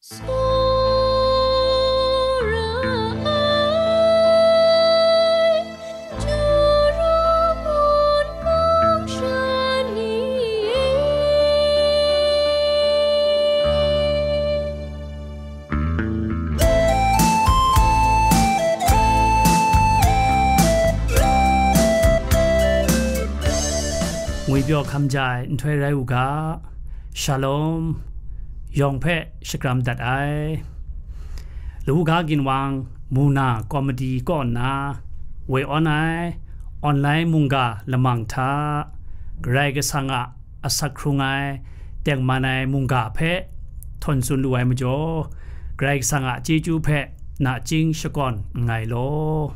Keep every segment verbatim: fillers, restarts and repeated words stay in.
Tsawra ai, Juru mun mung sha ni e. Ngwipyaw hkam ja ai nhtoi rai u ga. Shalom. Yawng hpe shakram dat ai. Luka ginwang Muna Komiti kaw nna woi awn ai online mungga lamang hta Karai Kasang a asak hkrung ai, tengman ai mungga hpe htawn tsun lu ai majaw, Karai Kasang a chyeju hpe nachying shakawn nngai law.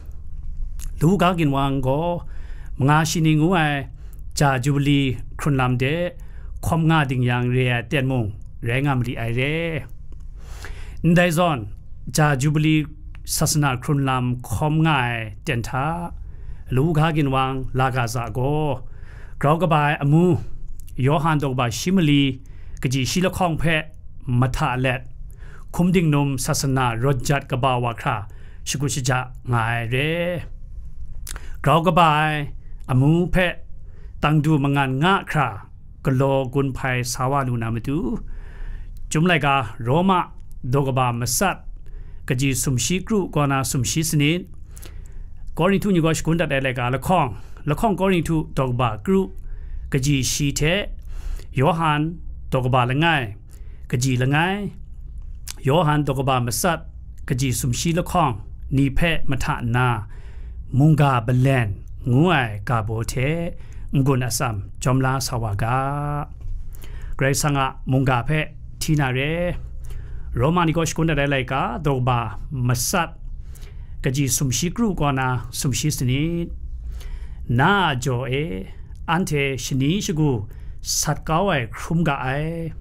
Luka ginwang gaw manga shani ngu ai ja Jubili hkrun lam de hkawm nga ding yang re ai ten mung rai nga mali ai re. Ndai zawn, ja Jubili sasana hkrun lam hkawm nga ai ten hta, Luka ginwang Lagaza gaw, grau kaba ai amu, Yawhan daw kaba shi mali, kaji shi lahkawng hpe mahta let, hkum dingnum sasana rawt jat kaba wa hkra shagu shaja nga ai re. Grau kaba ai amu hpe tangdu mangan nga hkra galaw gun hpai sa wa lu na matu, Chyum laika Roma daw kaba matsat, kaji sumshi kru kaw na sumshi sanit, Korinhtu ni gaw shagun dat ai laika lahkawng, lahkawng Korinhtu daw kaba kru, kaji shi hte, Yawhan daw kaba langai, kaji langai, Yawhan daw kaba matsat, kaji sumshi lahkawng ni hpe mahta nna, mungga balen ngu ai ga baw hte n-gun atsam jawm la sa wa ga. Karai Kasang a mungga hpe hti na re. Roma ni gaw shagun dat ai laika daw kaba matsat, kaji sumshi kru kaw na sumshi sanit. Na a jaw e, anhte shani shagu sat kau ai hkrum ga ai,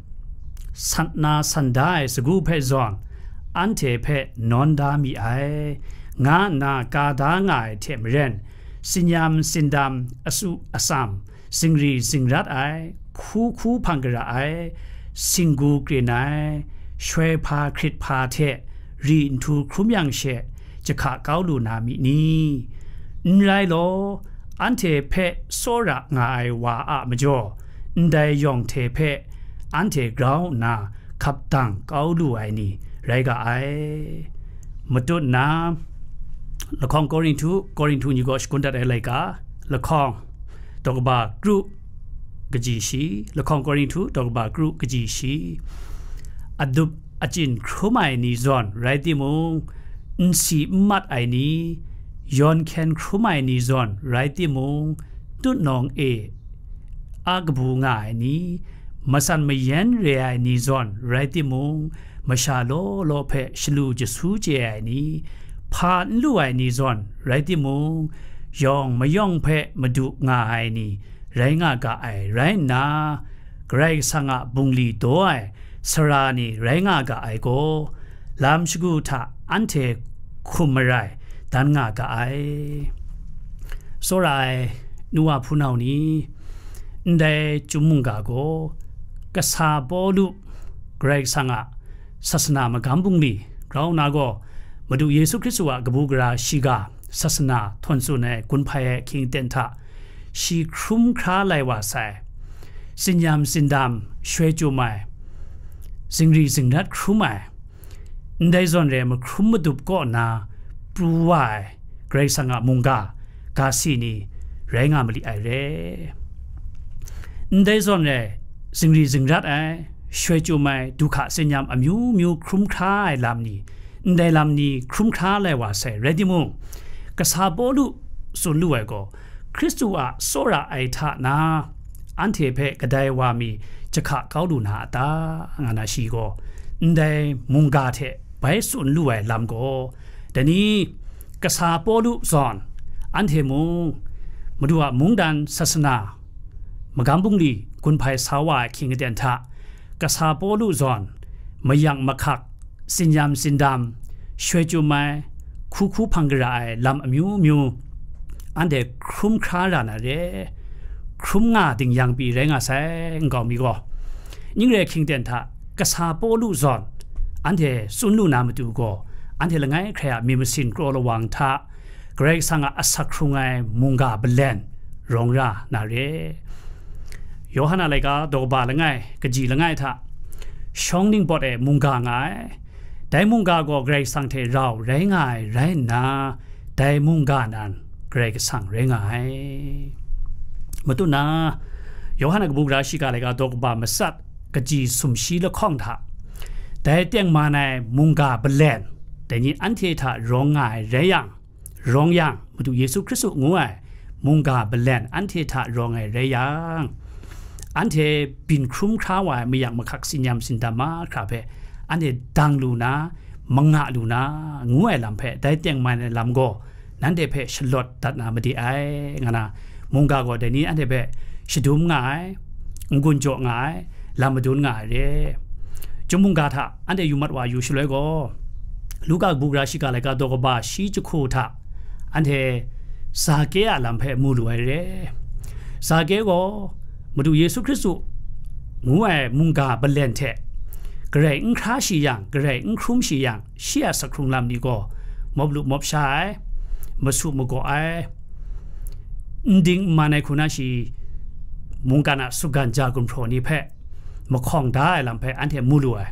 sat na san da ai sagu hpe zawn anhte hpe nawn da mi ai, nga nna ka da nga ai hte maren, tsinyam tsindam, asu atsam, zingri zingrat ai, hku hku hpang gara ai, singgu krin ai, shoi hpa hkrit hpa hte ri nhtu hkrum yang she, jahka kau lu na mi ni? N rai law, anhte hpe tsawra nga ai wa a majaw, ndai yawng hte hpe anhte grau nna hkap dang kau lu ai ni rai ga ai. Matut nna, lahkawng Korinhtu, Korinhtu ni gaw shagun dat ai laika, lahkawng daw kaba kru kaji shi, lahkawng Korinhtu daw kaba kru kaji shi, adup achyin hkrum ai ni zawn rai timung, n si n mat ai ni, yawn hkyen hkrum ai ni zawn rai timung, tutnawng e a kabu nga ai ni, matsan mayan re ai ni zawn rai timung, masha law law hpe shalu jasu chye ai ni, hpa n lu ai ni zawn rai timung, yawng mayawng hpe madu nga ai ni rai nga ga ai rai nna, Karai Kasang a bungli daw ai sara ni rai nga ga ai gaw, lam shagu hta anhte hkum marai dan nga ga ai. Tsawra ai nu wa hpunau ni, ndai Chyum mungga gaw, kasa Pawlu, Karai Kasang a sasana magam bungli, grau nna gaw, Madu Yesu Hkristu a kabu gara shiga sasana htawn tsun ai gun hpai ai ahkying aten hta, shi hkrum hkra lai wa sai, tsinyam tsindam, shoi chyum ai, zingri zingrat hkrum ai, ndai zawn re ai mahkrum madup kaw nna pru wa ai Karai Kasang a mungga ga si ni rai nga mali ai re. Ndai zawn re ai, zingri zingrat ai, shoi chyum ai, du hka tsinyam amyu myu hkrum hkra ai lam ni, ndai lam ni hkrum hkra lai wa sai rai timung, kasa Pawlu tsun lu ai gaw, Hkristu a tsawra ai hta na, anhte hpe kadai wa mi jahka kau lu na a ta, nga na shi gaw, ndai mungga hte bai tsun lu ai lam gaw, dai ni, kasa Pawlu zawn, anhte mung, Madu a mungdan sasana, magam bungli gun hpai sa wa ai ahkying aten hta, kasa Pawlu zawn, mayak mahkak, tsinyam tsindam, shoi chyum ai, hku hku hpang gara ai lam amyu myu, anhte hkrum hkra ra na re, hkrum nga ding yang pyi rai nga sai, nkau mi gaw. Ning re ahkying aten hta, kasa Pawlu zawn, anhte tsun lu na matu gaw, anhte langai hkrai a myit masin kraw lawang hta Karai Kasang a asak hkrung ai mungga balen rawng ra na re. Yawhan a laika daw kaba langai, kaji langai hta, shawng ningpawt e mungga nga ai. Dai mungga gaw Karai Kasang hte rau rai nga ai rai nna, dai mungga nan Karai Kasang rai nga ai. Matut na, Yawhan a kabu gara shiga laika daw kaba matsat, kaji sumshi lahkawng hta, dai tengman ai mungga balen, dai ni anhte hta rawng nga ai rai yang, rawng yang, Madu Yesu Hkristu ngu ai mungga balen anhte hta rawng ai rai yang, anhte byin hkrum hkra wa ai mayak mahkak tsin-yam tsindam mahkra hpe anhte dang lu na, manga lu na, ngu ai lam hpe dai tengman ai lam gaw nanhte hpe shalawt dat na made ai, nga na, mungga gaw dai ni anhte hpe shadum nga ai, n-gun jaw nga ai, lam madun nga ai re. Chyum mungga hta anhte yu mat wa yu shaloi gaw, Luka kabu gara shiga laika daw kaba shi jahku hta anhte Zake a lam hpe mu lu ai re. Zake gaw Madu Yesu Hkristu ngu ai mungga balen hte garai n hkra shi yang, garai n hkrum shi yang, shi a asak hkrung lam ni gaw mawp lu mawp sha ai, masu magaw ai, n ding n man ai hku na shi mungkan a sugan ja gumhpraw ni hpe mahkawng da ai lam hpe anhte mu lu ai.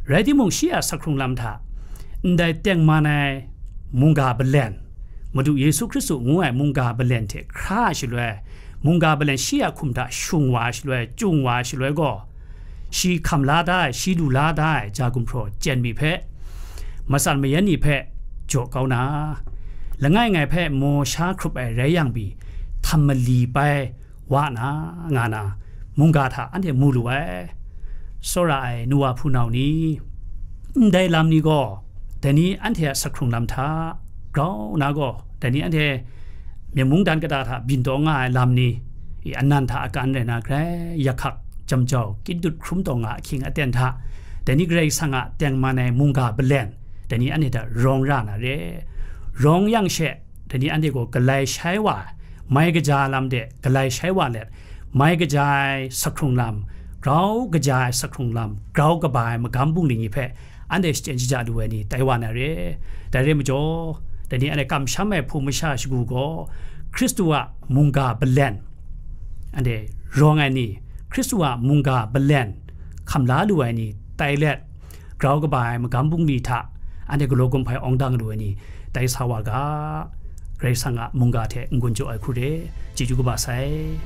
Rai timung, shi a asak hkrung lam hta ndai tengman ai mungga balen, Madu Yesu Hkristu ngu ai mungga balen hte hkra ai shaloi, mungga balen shi a hkum hta shung wa ai shaloi, cung wa ai shaloi gaw, shi hkam la da ai, shi lu la da ai ja gumhpraw chyen mi hpe, matsan mayan ni hpe jaw kau na, langai ngai hpe maw sha hkrup ai rai yang pyi, htam mali pai wa na, nga na, mungga hta anhte mu lu ai. Tsawra ai nu wa hpunau ni, ndai lam ni gaw, dai ni anhte a asak hkrung lam hta grau na gaw, dai ni anhte myen mungdan kata hta byin taw nga ai lam ni, i anan hta akan rai na, grai yakhak, jam jau, kyindut hkrum taw nga ahkying aten hta, dai ni Karai Kasang a tengman ai mungga balen, dai ni anhte hta rawng ra na re. Rawng yang she, dai ni anhte gaw galai shai wa ai, mai kaja lam de galai shai wa let, mai kaja ai asak hkrung lam, grau kaja ai asak hkrung lam, grau kaba ai magam bungli ni hpe anhte shachyen shaja lu ai ni tai wa na re. Dai re majaw, dai ni anhte kamsham ai hpung masha shagu gaw, Hkristu a mungga balen, anhte rawng ai ni, Hkristu a mungga balen hkam la lu ai ni tai let, grau kaba ai magam bungli hta anhte galaw gumhpai awng dang lu ai ni tai sa wa ga, Karai Kasang a mungga hte n-gun jaw ai hku re, chyeju kaba sai.